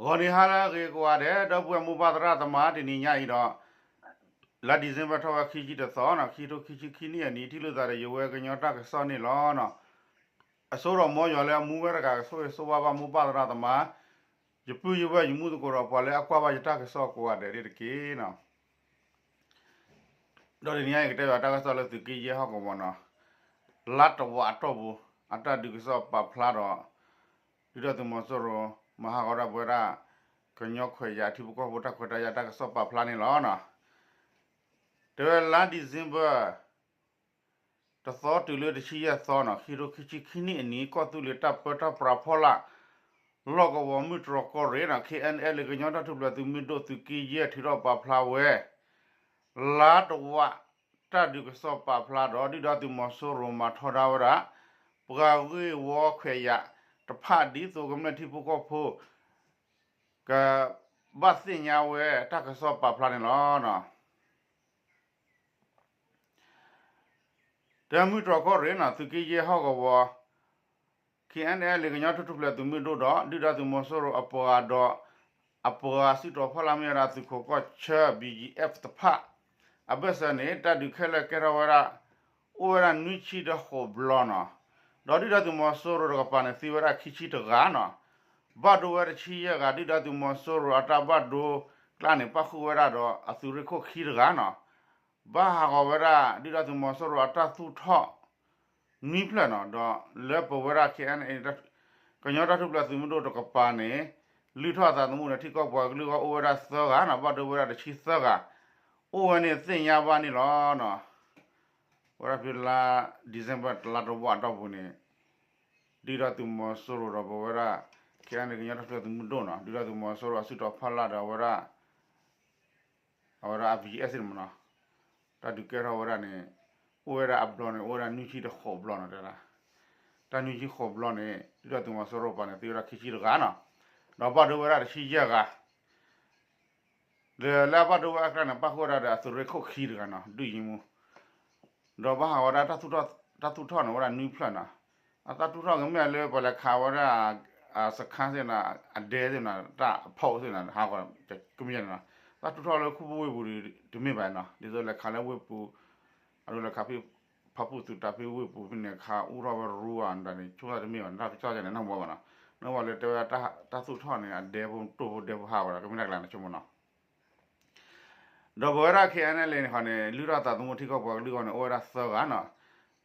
ဂီၤနံၤဟါလၢအဂ့ၤကိးဂၤဒဲး ဒီပုၢ်ဝဲၢ်မိၢ်ပၢ်သရၣ်သမါ တနံၤညါအံၤဒီး လါ December ထီၣ်ဝဲခံဆံတသီနီၤ ခံထိခံဆံခံနံၣ်အနံၤ ထံၣ်လိာ်သးဒီးယဝဲကညီတၢ်ကစီၣ်န့ၣ်လီၤ. အစိဒီးမ်ယွၤလၢအမူဝဲတဂၤ ကဆိၣ်ဂ့ၤဆိၣ်ဝါဘၣ်မိၢ်ပၢ်သရၣ်သမါ ယပုၢ်ယဝဲၢ်ယမူသကိးဒီးပှၤလၢအကွၢ်ဘၣ်ယတၢ်ကစီၣ်ကိးဂၤဒဲးန့ၣ်တက့ၢ်နီၤ. ဒီးတနံၤညါအံၤကတဲဘၣ်တၢ်ကစီၣ်လၢသုးက့ယဲၢ်ဟီၣ်ကဝီၤနီၤ လါတဝာ်အတီၢ်ပူၤ အတၢ်ဒုးကစီၣ်ပာ်ဖျါဒီး ဒုၣ်ဒါသုးမီၤစိရိၤ မၤဟးဂီၤဒၣ်ပဝဲဒၣ် ကညီခွဲးယာ်ထံဖိကီၢ်ဖိတၢ်ခွဲးတၢ်ယာ်တၢ်ကစီၣ်ပာ်ဖျါန့ၣ်လီၤ. တဲဝဲလါ December တသီတုၤလၢတဆံယဲၢ်သီနီၤ ခံထိခံဆံခံနံၣ်အနံၤ ကီၢ်သူလ့ၤတၢ်ပၢတၢ်ပြးဖီလာ် လီၢ်ကဝီၤမုၢ်တြီၤကီၢ်ရ့ၣ်နီၤ ခ့ၣ်အဲၣ်အဲၣ်လ့ၣ် ကညီတၢ်ထူၣ်ဖျဲးသုးမုၢ်ဒိၣ်သုးက့ယဲၢ်ထုးထီၣ်ပာ်ဖျါဝဲ လါတဝာ် တၢ်ဒုးကစီၣ်ပာ်ဖျါဒီး ဒုၣ်ဒါသုးမီၤစိရိၤမၤထီဒါဝဲဒၣ် ပှၤဂ့ၢ်ဝီခွဲးယာ်တဖၣ်ဒ်သိးကမျၢၢ်ထံဖိကီၢ်ဖိ ကဘၣ်သ့ၣ်ညါဝဲတၢ်ကစီၣ်ပာ်ဖျါန့ၣ်လီၤ. တၢ်မုၢ်တြီၤကီၢ်ရ့ၣ်နီၤ သုးက့ယဲၢ်ဟီၣ်ကဝီၤ ခ့ၣ်အဲၣ်အဲၣ်လ့ၣ် ကညီတၢ်ထူၣ်ဖျဲးသုးမုၢ်ဒိၣ်ဒီး ဒုၣ်ဒါသုးမီၤစိရိၤအပှၤဒီး အပှၤစုတီၤဖီလာ်မ့ၢ်ဝဲဒၣ်သုးခိးကီၢ်ဆၢ ဘံၣ်ယံၣ်အဲၣ်ၣ် တဖၣ် အဘၢၣ်စၢၤန့ၣ် တၢ်ဒုးခဲလၢာ်ကဲထီၣ်ဝဲဒၣ် အိၣ်ဝဲဒၣ်နွံဆံဒီးဃိးဘျီနီၤ ဒီးဒုၣ်ဒါသုးမီၤစိရိၤတကပၤန့ၣ် သံဝဲဒၣ်ခံဆံတဂၤနီၤ ဘၣ်ဒိဝဲတဆံယဲၢ်ဂၤ ဒုၣ်ဒါသုးမီၤစိရိၤအတၢ်ဘၣ်ဒိကျါန့ၣ် ပၣ်ဃုာ်ဝဲဒၣ်ဒီးအသုးရ့ၣ်ခိၣ်ခံတဂၤနီၤ ဘၣ်ဟးဂီၤဝဲဒၣ် ဒုၣ်ဒါသုးမီၤစိရိၤအတၢ်သူၣ်ထီၣ် နွံဖျၢၣ်နီၤ ဒီးလၢပဝဲဒၣ် ခ့ၣ်အဲၣ်အဲၣ်လ့ၣ် ကညီတၢ်ထူၣ်ဖျဲးသုးမုၢ်ဒိၣ်တကပၤန့ၣ် လုၢ်ထီၣ်အသးသမူန့ၣ် ထံကီၢ်ပှၤကလုာ်ဂီၢ်အိၣ်ဝဲဒၣ်သၢဂၤနီၤ ဘၣ်ဒိဝဲဒၣ်တဆံသၢဂၤ အိၣ်ဝဲန့ၣ်သ့ၣ်ညါဘၣ်န့ၣ်လီၤ. ဝဲဒၣ်ဖဲလါ December လါတဝာ်အတီၢ်ပူၤန့ၣ် ဒုၣ်ဒါသုးမီၤစိရိၤဒီးပဝဲဒၣ် ခ့ၣ်အဲၣ်အဲၣ်လ့ၣ် ကညီတၢ်ထူၣ်ဖျဲးသုးမုၢ်ဒိၣ်နီၤ ဒုၣ်ဒါသုးမီၤစိရိၤအစုတီၤဖီလာ်ဒီးဝဲဒၣ် အဝဲဒၣ် အဘံၣ်ယံၣ်အဲၣ်ၣ် စ့ၢ်မနီၤ တၢ်ဒုးကဲထီၣ်ဝဲဒၣ်န့ၣ် အိၣ်ဝဲဒၣ်အဘျီန့ၣ် အိၣ်ဝဲဒၣ်နွံဆံဒီးဃိးဘျီနီၤ တဲဒၣ် တၢ်နွံဆံဃိးဘျီန့ၣ် ဒုၣ်ဒါသုးမီၤစိရိၤပၤန့ၣ် သံဝဲဒၣ်ခံဆံတဂၤနီၤ ဒီးဘၣ်ဒိဝဲဒၣ်တဆံယဲၢ်ဂၤ ဒီးလၢအဘၣ်ဒိဝဲအကျါန့ၣ် ပၣ်ဃုာ်ဝဲဒၣ်ဒီးအသုးရ့ၣ်ခိၣ်ခံတဂၤနီၤ ဒုၣ်ယံမူ ဒီးဘၣ်ဟးဂီၤဝဲဒၣ် တၢ်သူၣ်ထီၣ်န့ၣ်ဝဲဒၣ်နွံဖျၢၣ်နီၤ အတၢ်သူၣ်ထီၣ်ကမ့ၢ်လၢပှၤလဲၤခးဝဲဒၣ် အစခန်းသ့ၣ်နီၤ အဒဲသ့ၣ်နီၤ တၢ်အဖီသ့ၣ်နီၤ ဟးဂီၤကမ့ၢ်န့ၣ်နီၤ တၢ်သူၣ်ထီၣ်လၢခိၣ်ဖိဝ့ၢ်ပူၤတမ့ၢ်ဘၣ်နီၤ ဒ်သိးလဲၤခးလၢဝ့ၢ်ပူၤ အဒိလဲၤခးဖဲ ဖၣ်ပူၣ်သုးတၢ်ဖဲဝ့ၢ်ပူၤဖဲန့ၣ် ခးအိၣ်ထီၣ်ဝဲရူအီၤန့ၣ် ဆိကမိၣ်တမ့ၢ်ဘၣ်နီၤ တၢ်ကစီၣ်န့ၣ် နၢ်ဟူဘၣ်နီၤ နၢ်ဟူဘၣ်လၢတဲဝဲဒၣ်တၢ်သူၣ်ထီၣ်န့ၣ် အဒဲဖိတိၢ်ဖိဒဲဖိဟးဂီၤဒီး ကမ့ၢ်တၢ်ကျါန့ၣ် ဆိကမိၣ်နီၤ ဒီးပဝဲဒၣ် ခ့ၣ်အဲၣ်အဲၣ်လ့ၣ် န့ၣ်ဃီန့ၣ် လုၢ်ထီၣ်သးသမူထံကီၢ်ပှၤကလုာ်ဂီၢ်န့ၣ် အိၣ်ဝဲဒၣ်သၢဂၤနီၤ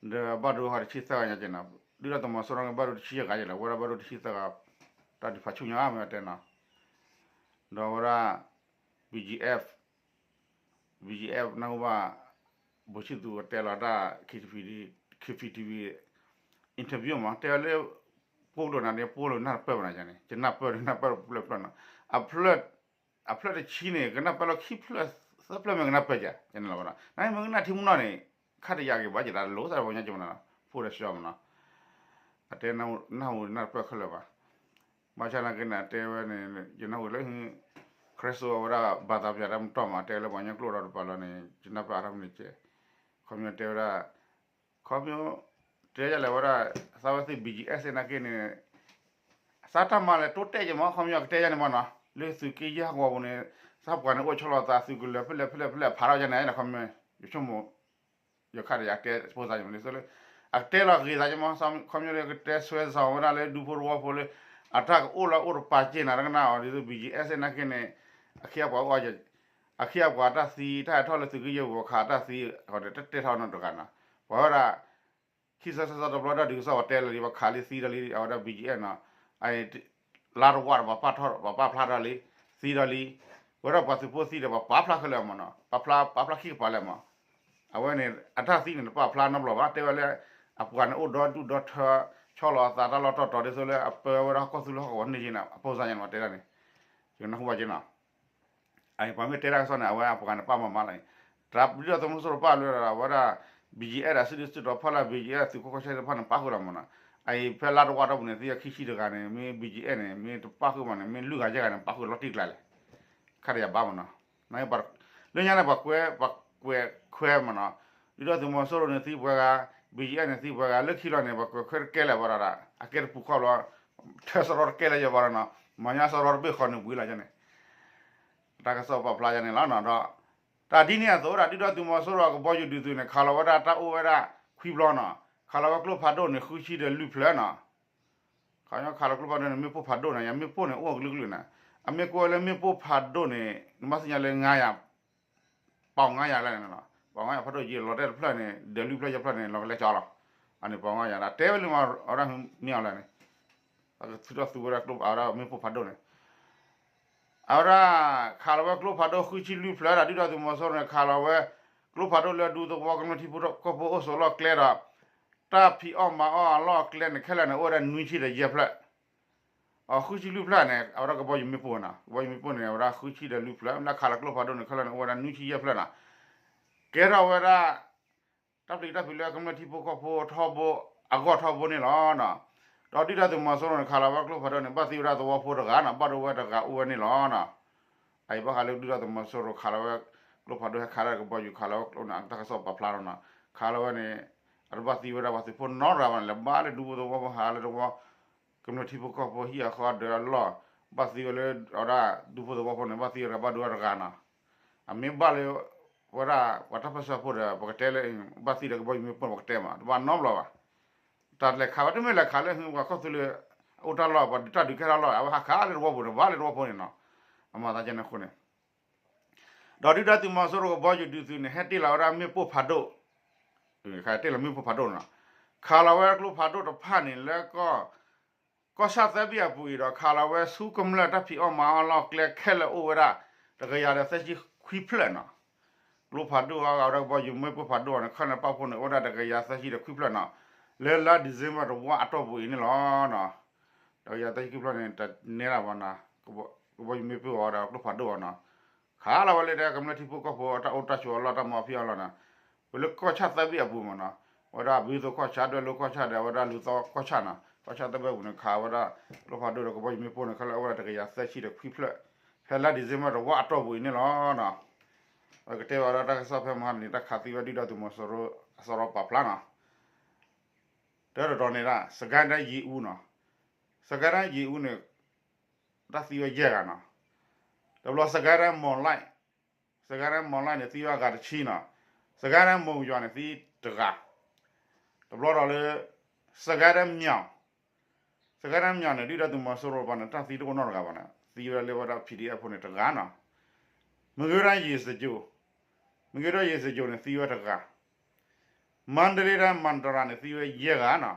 ဒီးဘၣ်ဒိဟီၣ်တဆံသၢဂၤညါက့ၤနီၤ ဒုၣ်ဒါသုးမီၤစိရိၤန့ၣ် ဘၣ်ဒိတဆံယဲၢ်ဂၤယဲၢ်လီၤ ဝဲဒၣ်ဘၣ်ဒိတဆံသၢဂၤ တၢ်ဒုးဖးဆူညါမ့ၢ်တဲနီၤ ဒီးဝဲဒၣ် ဘံၣ်ယံၣ်အဲၣ်ၣ် ဘံၣ်ယံၣ်အဲၣ်ၣ် နၢ်ဟူဘၣ် ဘိၣ်ဆံၣ်သူးတဲလီၤတၢ် ခ့ၣ်ပံၣ်ထံၣ်ဝံၤ interview မး တဲဝဲလၢ ပှိၢ်ကလိာ်နၤန့ၣ် ပှိၢ်ကလိာ်နၢ်တပၢၢ်ဘၣ်နၤန့ၣ် ယနၢ်ပၢၢ်နၢ်ပၢၢ်တဖျၢၣ်ဖျၢၣ်နီၤ အဖျၢၣ် အဖျၢၣ်တဆံန့ၣ် ကနၢ်ပၢၢ်လီၤခံဖျၢၣ်သၢဖျၢၣ်မ့ၢ်ကနၢ်ပၢၢ်ယၤ ယန့ၣ်လီၤဘၣ်နီၤ နမ့ၢ်ကနၣ်ထံမုၢ်နီၢ်န့ၣ် ခါတယာ်က့ၤဘၣ်ယတၢ်လိၣ်သးတဘီညါက့ၤမနီၤ ဖိဒီးဆှီမနီၤ အတဲနၢ်ဟူနၢ်တပၢၢ်ခဲလၢာ်ဘၣ် ဘၣ်ဆၣ်နာ်က့န့ၣ် အတဲဝဲန့ၣ် ယနၢ်ဟူလၢ ခရံာ်စိအဝဲဒၣ် ဘၣ်သးပျၢ်တၢ်မတီၢ်မး တဲလၢပှၤကညီကျိာ်ဒီးတပၤလီၤန့ၣ် ယနၢ်ပၢၢ်အါထီၣ်မနုၤကဲ ခီပညီတဲဝဲဒၣ် ခီပညီ တဲယၤလဲၣ်ဝဲဒၣ် သးဝဲသ့ၣ် ဘံၣ်ယံၣ်အဲၣ်ၣ်စ့ၢ်နာ်က့န့ၣ် သးတၢ်မၤလဲၣ်တိတဲာ်က့ၤမး ခီပညီကတဲယၤန့ၣ်မနီၤ လၢသုးက့ယဲၢ်ဟီၣ်ကဝီၤပူၤန့ၣ် သးပှၤန့ၣ်အိၣ်ဆီလီၤသးသုးကလၢၤဖဲလဲၣ်ဖဲလဲၣ်ဖဲလဲၣ်ဖးထီၣ်ယၤန့ၣ် ခီပညီ ယဆိကမိၣ် ယခါဒီးယကတဲဖိသးယမး ဒ်သိးလၢ အကတဲလီၤဂ့ၤသးယမး ခီပညီလၢကတဲဆွဲဇော်ဝဲဒၣ်လၢဒူဖိတဝီဖိလၢ အတၢ်ကအိၣ်လၢအိၣ်တပၤက့ၢ်နၤတကနၣ်အီၤ ဒ်သိး ဘံၣ်ယံၣ်အဲၣ်ၣ်စ့ၢ်နာ်က့န့ၣ် အခ့အပှၤအိၣ် အခ့အပှၤတၢ်သံ တၢ်ဟဲထီၣ်လၢသုးက့ယဲၢ်ဂီၤခးတၢ်သံ အဃိဒီးတတဲထီၣ်နီတဂၤနီၤ ပှၤဝဲဒၣ် ခံဆၢဆၢဆၢတဘျီတၢ်ဒုးကစီၣ်ပှၤတဲလၢၤလံ ပှၤခးလံသံဒီးလံ အဝဲဒၣ် ဘံၣ်ယံၣ်အဲၣ်ၣ်နီၤ လါတဝာ်ဒီးပှၤပာ်ထီၣ် ပှၤပာ်ဖျါထီၣ်လံ သံဒီးလံ ဝဲဒၣ်ပှၤသုးဖိသံဒီးပှၤပာ်ဖျါခဲလၢာ်မနီၤ ပာ်ဖျါ ပာ်ဖျါခံကပၤလဲၣ်မနီၤ အဝဲန့ၣ် အတၢ်သံန့ၣ် တပာ်ဖျါနီတဘျီဘၣ် တဲဝဲလၢ အပှၤန့ၣ်အိၣ်ဒီဒူၣ်ဒီထၢ ဆီလီၤအသးတၢ်လီၢ်တတီၤဒ်သိးလၢအပၢဝဲဒၣ်ကီၢ်သူလ့ၤဟီၣ်ကဝီၤန့ၢ်က့ၤန့ၣ် အဖိစၢ်ညါန့ၣ်ပှၤတဲဒၣ်န့ၣ် ယကနၢ်ဟူဘၣ်က့ၤနီၤ အပှၤမ့ၢ်တဲတၢ်ကစီၣ်န့ၣ် အဝဲအပှၤန့ၣ်ပာ်မၤမၤလီၤအံၤ တၢ်ဒုၣ်ဒါသုးမီၤစိရိၤပာ်လၢအဝဲဒၣ် ဘံၣ်ယံၣ်အဲၣ်ၣ်ဒီး စုဒုၣ်စုတီၤဖီလာ် ဘံၣ်ယံၣ်အဲၣ်ၣ် သုးခိၣ်ကီၢ်ဆၢသ့ၣ်တဖၣ်န့ၣ်ပာ်ဃုာ်လီၤမနီၤ အအံၤဖဲလါတဝာ်တီၢ်ပူၤန့ၣ် သံအခံဆံတဂၤန့ၣ် မ့ၢ် ဘံၣ်ယံၣ်အဲၣ်ၣ် န့ၣ် မ့ၢ်တပာ်ဃုာ်မးန့ၣ် မ့ၢ်လွံၢ်ဂၤယဲၢ်ဂၤန့ၣ် ပာ်ဃုာ်လီၤတံၢ်ကျါလဲၣ် ခါတယာ်ဘၣ်မနီၤ နပှၤ လၢညါန့ၣ် ပှၤကွဲး ပှၤကွဲးခွဲးမနီၤ ဒုၣ်ဒါသုးမီၤစိရိၤန့ၣ်သံပှဲၤဂၤ ဘံၣ်ယံၣ်အဲၣ်ၣ် န့ၣ်သံပှဲၤဂၤ လၢခံလီၤန့ၣ် ပှၤကွဲးခွဲးတကဲလၢၤဘၣ်ဒီး အကဲတပူၤဃီလီၤ ထၢစရီတကဲလၢၤယဘၣ်ဒီးနီၤ မၤညါစီၤရီတဘ့ၣ်ဃီန့ၣ်ဝံၤလီၤန့ၣ်, တၢ်ကစီၣ်ပာ်ဖျါယၤန့ၣ်လီၤနီၤ. ဒီး တၢ်ဒ်န့ၣ်အသိး ဒုၣ်ဒါသုးမီၤစိရိၤကဘီယူၤဒုးသုးန့ၣ် ခးလီၤဝဲဒၣ်တၢ်အိၣ်ဝဲဒၣ်ခွံဘျီနီၤ, ခးလီၤဝဲကျိဖးဒိၣ်န့ၣ် ဃုဆံဒီးလွံၢ်ဖျၢၣ်နီၤ. ခးလီၤကျိဖးဒိၣ်န့ၣ် မ့ၣ်ပိၢ်ဖးဒိၣ်န့ၣ် ယမ့ၣ်ပိၢ်န့ၣ် အိၣ်အကလုာ်ကလုာ်န့ၣ်, အမ့ၢ်ကွၢ်ဝဲလၢမ့ၣ်ပိၢ်ဖးဒိၣ်န့ၣ် နဘၣ်သ့ၣ်ညါလၢ ငါးရာ ပီၣ်ငါးရာလဲၣ်န့ၣ်လီၤ. ပီၣ်ငါးရာဖးဒိၣ်ယံၤ လီၤတဲာ်တဖျၢၣ်န့ၣ် ဒီးလွံၢ်ဖျၢၣ်ယဲၢ်ဖျၢၣ်န့ၣ် လီၤကလဲကၠီလီၤ. အန့ၣ်ပီၣ်ငါးရာဒၣ် တဲဝဲလံမး အဝဲဒၣ်မ့ၢ်အီၤလဲၣ်န့ၣ်, အကထုးထီၣ်သူဝဲဒၣ်ကျိအဝဲဒၣ်မ့ၣ်ပိၢ်ဖးဒိၣ်န့ၣ်, အဝဲဒၣ် ခးလီၤဝဲကျိဖးဒိၣ်ဃုဆံလွံၢ်ဖျၢၣ်ဒီး ဒုၣ်ဒါသုးမီၤစိရိၤန့ၣ် ခးလီၤဝဲ ကျိဖးဒိၣ်လၢဒူသဝီကမျၢၢ်ထံဖိကီၢ်ဖိအိၣ်ဆိးလီၢ်ကျဲဒီး တၢ်ဖံးအီၣ်မၤအီၣ်အလီၢ်အကျဲန့ၣ် ခဲလၢာ်န့ၣ် အိၣ်ဝဲဒၣ်နွံဆံဒီးယဲၢ်ဖျၢၣ် အဃုဆံလွံၢ်ဖျၢၣ်န့ၣ် အဝဲဒၣ်ကဘီယူၤမ့ၣ်ပိၢ်နီၤ, ကဘီယူၤမ့ၣ်ပိၢ်န့ၣ် အဝဲဒၣ်ဃုဆံဒီးလွံၢ်ဖျၢၣ် လၢခးလီၤကျိဖးဒိၣ်န့ၣ် ခဲလၢာ်န့ၣ် အိၣ်ဝဲဒၣ်နွံဆံယဲၢ်ဖျၢၣ်နီၤ, ကဲထီၣ်ဝဲဒၣ် တၢ်ပျံၤတၢ်ဖုးလၢကမျၢၢ်ထံဖိကီၢ်ဖိထီဘိ အဂီၢ်ထီဘိန့ၣ်လီၤ. ဒီးဒုၣ်ဒါသုးမီၤစိရိၤန့ၣ် ခးလီၤဝဲကျိဖးဒိၣ်န့ၣ် ဘၣ်သံဝဲဒၣ်သဝီဖိတဂၤနီၤ, ဘၣ်ဒိဝဲတဂၤအိၣ်ဝဲန့ၣ်လီၤ. အအံၤဘၣ်ဃးလၢဒုၣ်ဒါသုးမီၤစိရိၤခးလီၤဝဲ ကျိဖးဒိၣ်ဟဲခးဒၣ်ကဘီယူၤခးလီၤဝဲကျိန့ၣ် တၢ်ကစီၣ်ပာ်ဖျါလီၤနီၤ, ခးလီၤဝဲန့ၣ် အတဘၣ်သံဝဲဒၣ်ပှၤသုးဖိနီတဂၤဘၣ်န့ၣ် လဲၤဘၣ်လၢဒူဖိသဝီဖိဟးလၢတဝီ ကမျၢၢ်ထံဖိကီၢ်ဖိဟံၣ်အဃီဒီးအလီၢ်, ဘၣ်သံဝဲလၢအဝဲဒၣ်ဒူဖိသဝီဖိန့ၣ် ဘၣ်သံဝဲတဂၤဘၣ်ဒိဝဲတဂၤနီၤ, အမ့ၢ်ဘၣ်လၢ ဝဲဒၣ်ပှၤတၢ်ပၢဆှၢဖိဒီး ပကတဲလၢ ဘၣ်သံဒီးကဘီယူၤမ့ၣ်ပိၢ်ပကတဲမး တဘၣ်နီတဘျီဘၣ်. တၢ်လဲၤခးဝဲတမ့ၢ်လဲၤခးလၢပှၤကီၢ်သူလ့ၤ အအိၣ်တၢ်လီၢ် ပှၤဒုးတၢ်ဒုးကဲထီၣ်လီၢ် အဝဲဟးခးလၢတဝီပူၤန့ၣ် ဘၣ်လၢတဝီဖိန့ၣ်နီၤ, အမၤသးကဲန့ၣ်အဃိန့ၣ် ဒီးဒုၣ်ဒါသုးမီၤစိရိၤကဘီယူၤဒုးသုးန့ၣ် ဟဲတ့ၢ်လီၤဝဲဒၣ်မ့ၣ်ပိၢ်ဖးဒိၣ်, တ့ၢ်လီၤမ့ၣ်ပိၢ်ဖးဒိၣ်နီၤ, ခးလီၤဝဲကျိဖးဒိၣ်တဖၣ်န့ၣ်လၢ ကီၢ်ဆၣ်သၢဘ့ၣ်အပူၤအံၤဒီး ခးလီၤဝဲဆူကမျၢၢ်တၢ်ဖံးအီၣ်မၤအီၣ်လီၢ်ကျဲခဲလၢာ်အိၣ်ဝဲဒၣ် တကယၤဒီးသၢဆံခွံဖျၢၣ်နီၤ, ကျိဖးဒိၣ်အီၤ အဝဲဒၣ်ကဘီယူၤမ့ၣ်ပိၢ်ဖးဒိၣ်အီၤန့ၣ် ခီန့ၣ်ပာ်ဖှိၣ်န့ၣ် အိၣ်ဝဲဒၣ်တကယၤသၢဆံဒီးခွံဖျၢၣ်နီၤ, လၢလါ December တဝီအတီၢ်ပူၤအံၤန့ၣ်လီၤ. တကယၤသၢဆံခွံဖျၢၣ်န့ၣ် တနဲဒၣ်ဘၣ်နီၤ, ကဘီယူၤမ့ၣ်ပိၢ်အီၤဒီးကျိဖးဒိၣ်အီၤနီၤ, ခးလီၤဝဲလၢဒဲကမျၢၢ်ထံဖိကီၢ်ဖိတၢ်အိၣ်တၢ်ဆိးအလီၢ်တၢ်မၤဖံးအီၣ်လီၢ်နီၤ, ပလၢကီၢ်ဆၣ်သၢဘ့ၣ်အပူၤမးနီၤ, ဝဲဒၣ်ဘုသိးကီၢ်ဆၣ် ဒွဲၣ်လိၤကီၢ်ဆၣ်ဒီး ဝဲဒၣ်လူၤသီကီၢ်ဆၣ်နီၤ, ကီၢ်ဆၣ်သၢဘ့ၣ်အပူၤန့ၣ် ခးဝဲဒၣ် ကျိဖးဒိၣ်ဒီးကဘီယူၤမ့ၣ်ပိၢ်န့ၣ် ခဲလၢာ်အိၣ်ဝဲဒၣ်တကယၤသၢဆံဒီးခွံဖျၢၣ်, ဖဲလါ December တဝီအတီၢ်ပူၤအံၤန့ၣ်လီၤ. အကတဲဝဲဒၣ်တၢ်ကစီၣ်ဖဲမဟါတနံၤ တၢ်ခးသံဝဲဒုၣ်ဒါသုးမီၤစိရိၤအစီရီပာ်ဖျါနီၤ, တၢ်တတီၤန့ၣ်ဒၣ် စကဲဒၣ်ယံၤအူနီၤ, စကဲဒၣ်ယံၤအူန့ၣ် တၢ်သံဝဲယဲၢ်ဂၤနီၤ, တဘျီစကဲဒၣ်မီၢ်လၢ်, စကဲဒၣ်မီၢ်လၢ်န့ၣ် သံဝဲအဂၤတဆံနီၤ, စကဲဒၣ်မိၢ်ယွၤန့ၣ်သံတဂၤ, တဘျီဒီးလၢ စကဲဒၣ်မၠီၤ, စကဲဒၣ်မၠီၤန့ၣ် ဒုၣ်ဒါသုးမီၤစိရိၤပၤန့ၣ် တၢ်သံတအိၣ်နီတဂၤဘၣ်န့ၣ် သံဝဲဒၣ်လၢဝဲဒၣ် PDF ဖိန့ၣ်တဂၤနီၤ, မ့ၢ်ဂ့ၤဝဲဒၣ်ယ့ၤစကၠိၤ, မ့ၢ်ဂ့ၤဝဲဒၣ်ယ့ၤစကၠိၤန့ၣ် သံဝဲတဂၤ, မါဒလ့ဒၣ်မၣ်တရၤန့ၣ် သံဝဲယဲၢ်ဂၤနီၤ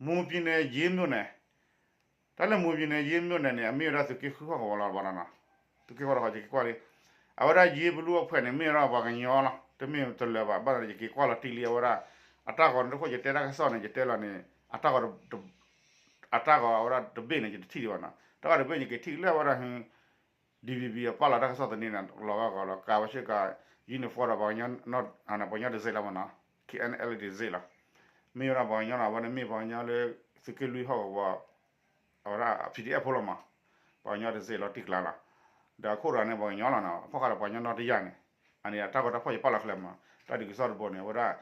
မွန်ပြည်နယ် ရေးမြို့နယ်, တၢ်လၢ မွန်ပြည်နယ် ရေးမြို့နယ် န့ၣ် အမ့ၢ်ဝဲဒၣ်သုးက့ဃုဟီၣ်ကဝီၤလီၤဘၣ်နီၤ, သုးက့ဃုဟီၣ်ကဝီၤ ယက့ၤကွၢ်လံ, အဝဲဒၣ် ရေးဘလူး အဖွဲ့ န့ၣ် မ့ၢ်ဝဲဒၣ်ပှၤကညီလီၤ, တမ့ၢ်တလၢာ်ဘၣ်, ဘၣ်ဆၣ်ယက့ၤကွၢ်လီၤတံၢ်လံ အဝဲဒၣ် အတၢ်ဂီၤန့ၣ်တခိၣ် ယတဲတၢ်ကစီၣ်န့ၣ် ယတဲလီၤန့ၣ် အတၢ်ဂီၤ အတၢ်ဂီၤအဝဲဒၣ်တဘ့ၣ်န့ၣ် ယတထံၣ်ဒံးဘၣ်နီၤ, တၢ်ဂီၤတဘ့ၣ်ယက့ၤထံၣ်လၢအဝဲဒၣ် DVB အပာ်လီၤတၢ်ကစီၣ်သန့န့ၣ် လီၤဂာ်ဂီၤလီၤ ကးဝဲဆ့ကၤ uniform ဒီးပှၤကညီ ပှၤကညီတစ့လီၤမးနီၤ, KNLA တစ့လီၤ, မ့ၢ်ဝဲဒၣ်ပှၤကညီလီၤ, အဝဲန့ၣ်မ့ၢ်ပှၤကညီလၢ သုးက့လွံၢ်ဟီၣ်ကဝီၤ အဝဲဒၣ် PDF ဖိလီၤမး, ပှၤကညီတစ့လီၤတံၢ်ကျါလီၤ, ဒီးအခိၣ်ရၤန့ၣ် ပှၤကညီလီၤနီၤ, အဖီၣ်ဃာ်ဒီးပှၤကညီနီတယၢ်န့ၣ်, အန့ၣ်အတၢ်ဂီၤတၢ်ဖီၣ်ယပာ်လီၤချဲမး, တၢ်ဒုးကစီၣ်တဘိန့ၣ် အဝဲဒၣ်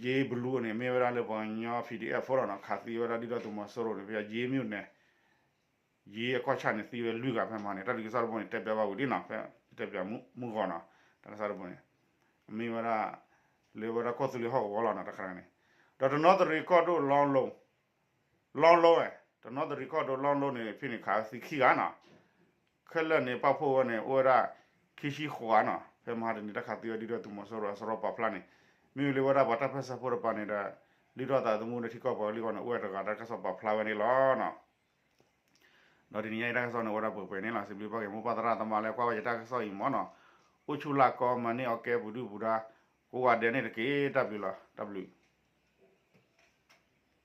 ရေးဘလူး န့ၣ် မ့ၢ်ဝဲဒၣ်လၢပှၤကညီ PDF ဖိလီၤနီၤ, ခးသံဝဲဒၣ်ဒုၣ်ဒါသုးမီၤစိရိၤန့ၣ် ဖဲ ရေးမြို့နယ် ရေးအကီၢ်ဆၣ်န့ၣ် သံဝဲလွံၢ်ဂၤဖဲမဟါန့ၣ် တၢ်ဒုးကစီၣ်တဘိန့ၣ် တဲပၠးဘၣ်ဝံၤလံနီၤ, ဖဲတဲပၠးမုၢ်ဂီၤနီၤ, တၢ်ကစီၣ်တဘိန့ၣ် မ့ၢ်ဝဲဒၣ် လၢဝဲဒၣ်ကီၢ်သူလ့ၤဟီၣ်ကဝီၤလီၤနီၤ တခါန့ၣ်, ဒီးတနီသရံၣ်ကီၢ်ဒိၣ်လီလိ လီလိဝဲ, တနီသရံၣ်ကီၢ်ဒိၣ်လီလိန့ၣ် ဖဲန့ၣ်ခးသံခံဂၤနီၤ, ခဲလၢာ်န့ၣ် ပာ်ဖှိၣ်ဝဲန့ၣ် အိၣ်ဝဲဒၣ် ခံဆံဃိးဂၤနီၤ, ဖဲမဟါတနံၤ တၢ်ခးသံဝဲဒုၣ်ဒါသုးမီၤစိရိၤအစီရီပာ်ဖျါန့ၣ်, မ့ၢ်ဝံၤလၢဝဲဒၣ်ပှၤတၢ်ပၢဆှၢဖိတပၤန့ၣ်ဒီး ဒုၣ်ဒါသုးမုၢ်လၢထံကီၢ်ပှၤကလုာ်အဂီၢ်န့ၣ် အိၣ်ဝဲတဂၤ တၢ်ကစီၣ်ပာ်ဖျါဝဲန့ၣ်လီၤနီၤ. ဒီးတနံၤညါအံၤတၢ်ကစီၣ်န့ၣ် အိၣ်ဝဲဒၣ်ပှဲၤပှဲၤန့ၣ်လီၤ. စံးဘျုးဘၣ်က့ၤမိၢ်ပၢ်သရၣ်သမါလၢကွၢ်ဝဲယတၢ်ကစီၣ်အံၤမ့ၢ်နီၤ, အိၣ်ဆူၣ်လၢ်ကီမၤန့ၢ်အီၣ်ကဲပူၤဒုၣ်ပူၤဒါ ကိးဂၤဒဲးန့ၣ်တက့ၢ်. တၢ်ဘျုးလီၤ. တၢ်ဘျုး